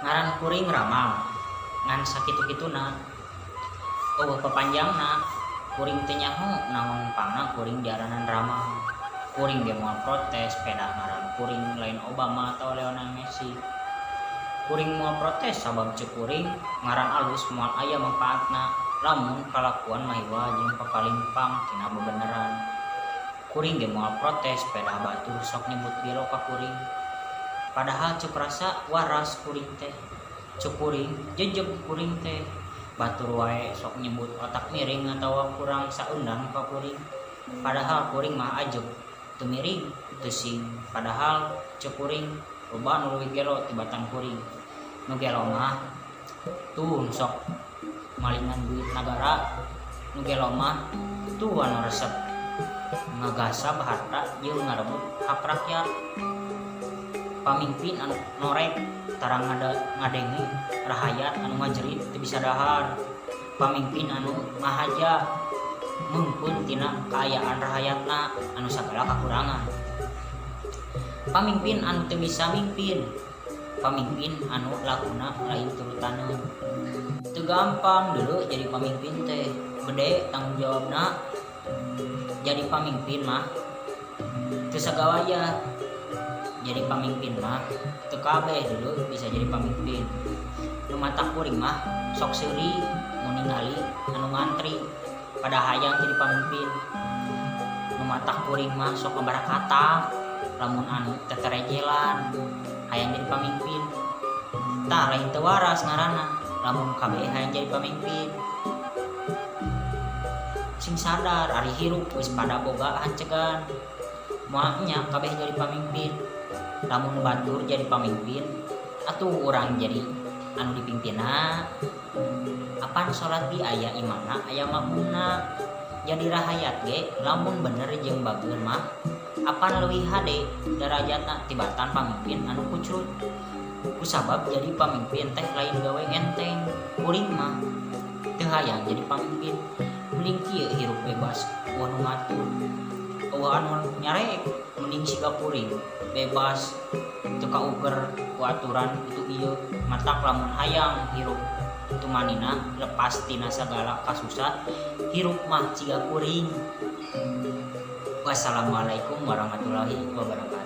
Ngaran kuring Ramang ngan sakitu-kituna eueuh papanjangna kuring teu nyaho naon pangna kuring diaranan Ramang. Kuring ge moal protes pedah ngaran kuring lain Obama atawa Lionel Messi. Kuring moal protes sabab ceuk kuring ngaran alus moal aya mangpaatna lamun kalakuan mahiwal jeung papalimpang tina bebeneran. Kuring ge moal protes pedah batur sok nyebut gelo ka kuring. Padahal ceuk rasa waras kuring teh. Ceuk kuring jejeg kuring teh. Batur wae sok nyebut otak miring atawa kurang saeundan ka kuring. Padahal kuring mah ajeg teu miring teu sing. Padahal ceuk kuring loba nu leuwih gelo tibatan kuring. Nu gelo mah tuh nu sok malingan duit nagara. Nu gelo mah tuh anu resep ngagasab harta jeung ngarebut hak rakyat. Pamingpin anu norek tara ngadenge rahayat anu ngajerit teu bisa dahar. Pamingpin anu ngahaja meungpeun tina kaayaan rahayatna anu sagala kakurangan. Pamingpin anu teu bisa mingpin. Pamingpin anu lakuna lain turutaneun. Teu gampang deuleu jadi pamingpin teh, gede tanggung jawabna. Jadi pamingpin mah teu sagawayah. Jadi pamingpin mah teu kabeh deuleu bisa jadi pamingpin. Nu matak kuring mah sok seuri mun ningali anu ngantri pada hayang jadi pamingpin. Nu matak kuring mah sok ngabarakata lamun anu teterejelan hayang jadi pamingpin. Tah lain teu waras ngaranna lamun kabeh hayang jadi pamingpin. Sing sadar ari hirup geus pada boga hancegan. Moal nya kabeh jadi pamimpin. Lamun batur jadi pamimpin atuh urang jadi anu dipimpinna. Apan salat ge aya imamna aya makmumna. Jadi rahayat ge lamun bener jeung bageur mah apan leuwih hade darajatna tibatan pamimpin anu kucrut. Kusabab jadi pamimpin teh lain gawe enteng. Kuring mah teu hayang jadi pamimpin. Mending kieu hirup bebas euweuh nu ngatur euweuh anu nyarek. Mending siga kuring bebas teu kauker ku aturan itu ieu. Matak lamun hayang hirup tumanina lepas tina sagala kasusah hirup mah ciga kuring. Wassalamualaikum warahmatullahi wabarakatuh.